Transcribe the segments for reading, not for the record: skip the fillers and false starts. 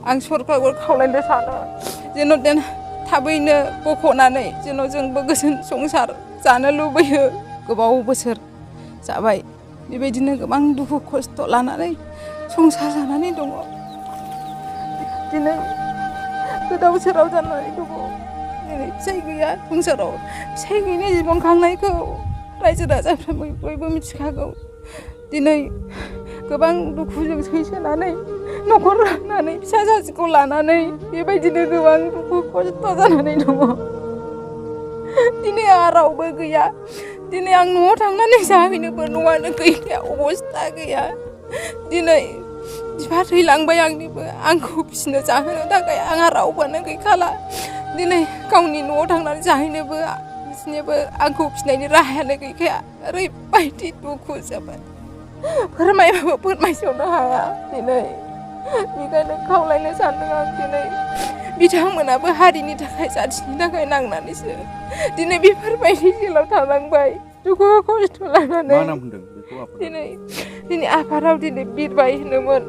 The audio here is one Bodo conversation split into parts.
आं सरकारखौ खावलायनो सानो जेन' थाबैनो बख'नानै जेन' जोंबो गोजोन संसार जानो लुबैयो। गोबाव बोसोर जाबाय बेबायदिनो गोबां दुखु खस्थ' लानानै संसार जानानै दङ। दिनै गोदाव सोराव जानानै दङ। दिनै फिसाइ गैया संसाराव फिसाइ गैयिनि जिबन खांनायखौ रायजो राजाफ्रा बयबो मिथिखागौ। दिनै गोबां दुखुजों सैसोनानै न'खर लानानै फिसा सासेखौ लानानै बेबायदिनो गोबां दुखु खस्थ' जानानै दङ। दिनै आंहा रावबो गैया। दिनै आं न'आव थांनानै जाहैनोबो न'आनो गैया, अबस्था गैया। दिनै बिफा थैलांबाय आंनिबो, आंखौ फिसिनो जाहोनो थाखाय आंहा रावबोआनो गैखाला। दिनै गावनि न'आव थांनानै जाहैनोबो बिसोरनिबो आंखौ फिसिनायनि राहायानो गैखाया। ओरैबायदि दुखु जाबाय फोरमायबाबो फोरमायस'नो हाया। दिनै बेखायनो खावलायनो सानदों आं दिनै बिथांमोनाबो हारिनि थाखाय जाथिनि थाखाय नांनानैसो दिनै बेफोरबायदि जेलाव थानांबाय दुखु खस्थ' लानानै। मा नाम होनदों बेखौ आफादा? दिनै आफादाव दिनै बिरबाय होनोमोन।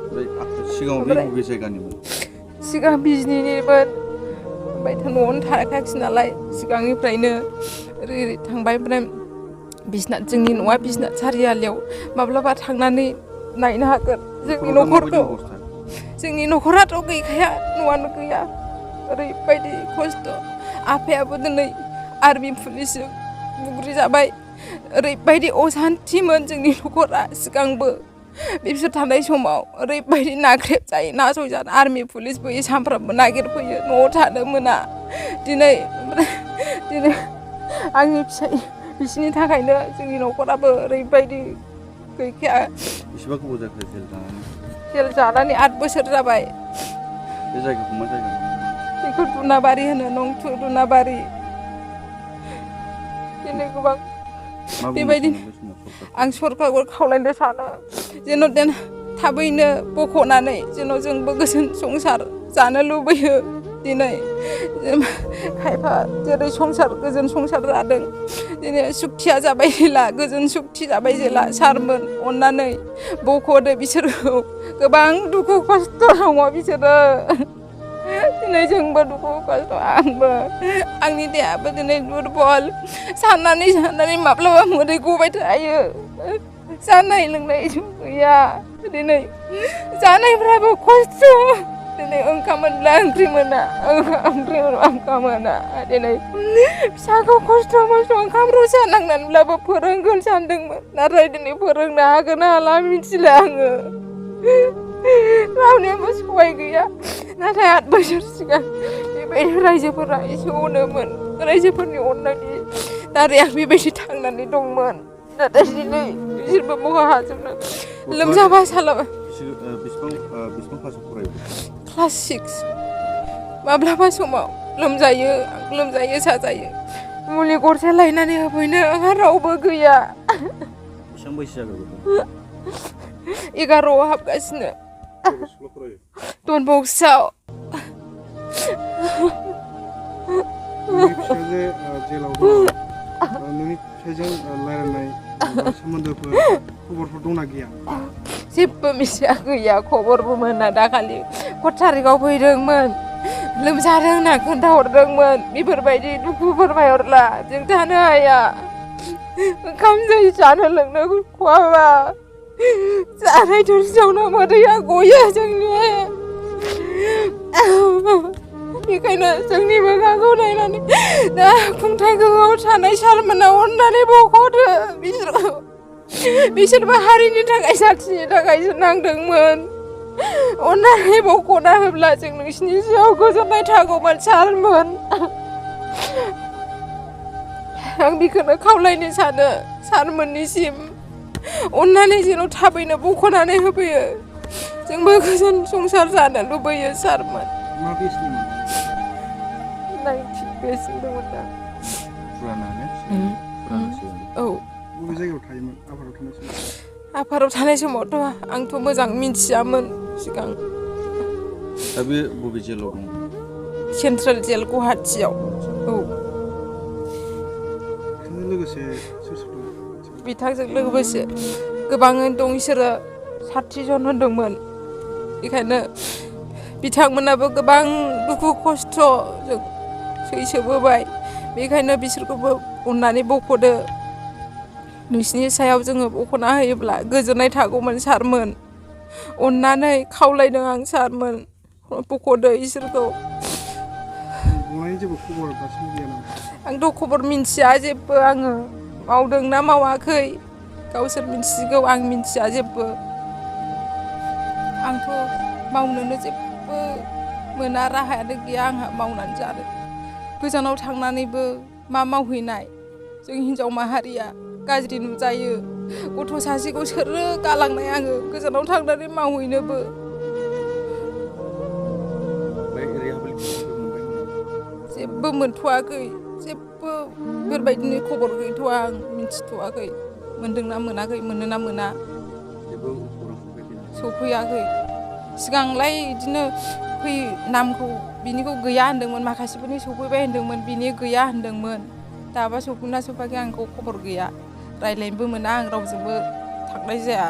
सिगाङाव बे बबे जायगानिमोन? सिगां बिजनिनिमोन। ओमफ्राय न'आवनो थाखायाखिसै नालाय सिगांनिफ्रायनो ओरै थांबाय। ओमफ्राय बिसनाथ, जोंनि न'आ बिसनाथ सारियालियाव माब्लाबा थांनानै नायनो हागोन जोंनि न'खरखौ। जोंनि न'खराथ' गैखाया, न'आनो गैया। ओरैबायदि खस्थ'। आफायाबो दिनै आर्मि पुलिसजों बुग्रि जाबाय। ओरैबायदि असान्थिमोन जोंनि न'खरा सिगांबो। बिसोर थानाय समाव ओरैबायदि नाख्रेबजायो, नासयजानो आर्मि पुलिस फैयो, सानफ्रामबो नागिरफैयो, न'आव थानो मोना। दिनै आंनि फिसाइ बिसिनि थाखायनो जोंनि न'खराबो ओरैबायदि गैखाया। बेसेबां गोबाव जाखो जेल जानानै? जेल जानानै 8 बोसोर जाबाय। बे जायगाखौ मा जायगा? बेखौ दुनाबारि होनो, नंथु दुनाबारि। दिनै गोबां बेबायदि आं सरकारखौ खावलायनो सानो जेन' थाबैनो बख'नानै जेन' जोंबो गोजोन संसार जानो लुबैयो। दिनै खायफा जेरै गोजोन संसार जादों, दिनै सुखथिया जाबाय जेला, गोजोन सुखथि जाबाय जेला। सारमोन अननानै बख'दो बिसोरखौ। गोबां दुखु खस्थ' दङ बिसोरो। दिनै जोंबो दुखु खस्थ', आंबो, आंनि देहायाबो दिनै दुरबल। साननानै माब्लाबा मोदै गबाय थायो। जानाय लोंनाय गैया। दिनै जानायफ्राबो खस्थ'। दिनै ओंखाम मोनब्ला ओंख्रि मोना, ओंख्रि मोनब्ला ओंखाम मोना। दिनै फिसाखौ खस्थ' मस्थ' ओंखाम रसा नांनानैब्लाबो फोरोंगोन सानदोंमोन। नाथाय दिनै फोरोंनो हागोन ना हाला मिथिला आङो। रावनियाबो सहाय गैया। नाथाय 8 बोसोर सिगां बेबायदि रायजोफोरा एसे अनोमोन। रायजोफोरनि अननायनि दारै आं बेबायदि थांनानै दंमोन। नाथाय दिनै बिसोरबो बहा हाजोबनो। लोमजाबा साजाबा। बेसेबां क्लासाव फरायो? क्लास 6। माब्लाबा समाव लोमजायो साजायो। मुलि गरसे लायनानै होफैनो आंहा रावबो गैया। बेसेबां बैसो जागोन? 11आव हाबगासिनो। डन बक्सआव। नोंनि फिसाजो जेलाव दङ, नोंनि फिसाइजों रायलायनाय सोमोन्दोफोर खबरफोर दंना गैया? जेबो मिथिया, गैया, खबरबो मोना। दाखालि 4 थारिखआव फैदोंमोन, लोमजादों होनना खोन्थाहरदोंमोन। बेफोरबायदि दुखु फोरमायहरला जों थानो हाया। ओंखाम दै जानो लोंनो खहाबा जानाय थोरसियावनो मोदैया गयो जोंनि। बेखायनो जोंनि मोखांखौ नायनानै दा खुंथाय गोहोआव थानाय सारमोना अननानै बख'दो बिसोरखौ। बिसोरबो हारिनि थाखाय, जाथिनि थाखायसो नांदोंमोन। अननानै बख'ना होब्ला जों नोंसिनि जिउआव गोजोननाय थागौमोन सारमोन। आं बेखौनो खावलायनो सानो सारमोननिसिम, अननानै जेन' थाबैनो बख'नानै होफैयो। जोंबो गोजोन संसार जानो लुबैयो सारमोन। मा बेसनिमोन? 19 बेसनि दंमोन दा। औ। बबे जायगायाव थायोमोन आफादाव थानाय समाव? आफादाव थानाय समावथ' आंथ' मोजां मिथियामोन सिगां। दा बे बबे जेलाव दं? सेन्ट्रेल जेल गुवाहाटियाव। औ। बेजों लोगोसे सोर सोर दं? बिथांजों लोगोसे गोबाङैनो दं। बिसोरो 60 जन होनदोंमोन। बेखायनो बिथांमोनाबो गोबां दुखु खस्थ'जों सैसोबोबाय बेखायनो बिसोरखौबो अननानै बख'दो नोंसिनि सायाव जोङो बख'ना होयोब्ला गोजोननाय थागौमोन सारमोन अननानै खावलायदों आं सारमोन बख'दो इसोरखौ गनायनि जेबो खबर दासिम गैया नामा आंथ' खबर मिन्थिया जेबो आङो मावदों ना मावाखै गावसोर मिन्थिगौ आं मिन्थिया जेबो आंथ' मावनोनो जेबो मोना राहायानो गैया आंहा मावनानै जानो गोजानाव थांनानैबो मा मावहैनाय जों हिन्जाव माहारिया गाज्रि नुजायो गथ' सासेखौ सोरनो गालांनाय आङो गोजानाव थांनानै मावहैनोबो जेबो मोनथ'वाखै जेबो बेफोरबायदिनि खबर गैथ'वा आं मिन्थिथ'वाखै मोनदोंना मोनाखै मोनोना मोना सफैयाखै सिगांलाय बिदिनो नामखौ बिनिखौ गैया होनदोंमोन माखासेफोरनि सफैबाय होनदोंमोन बिनि गैया होनदोंमोन दाबा सफैना सफैयाखै आंखौ खबर गैया रायज्लायनोबो मोना आं रावजोंबो थांनाय जाया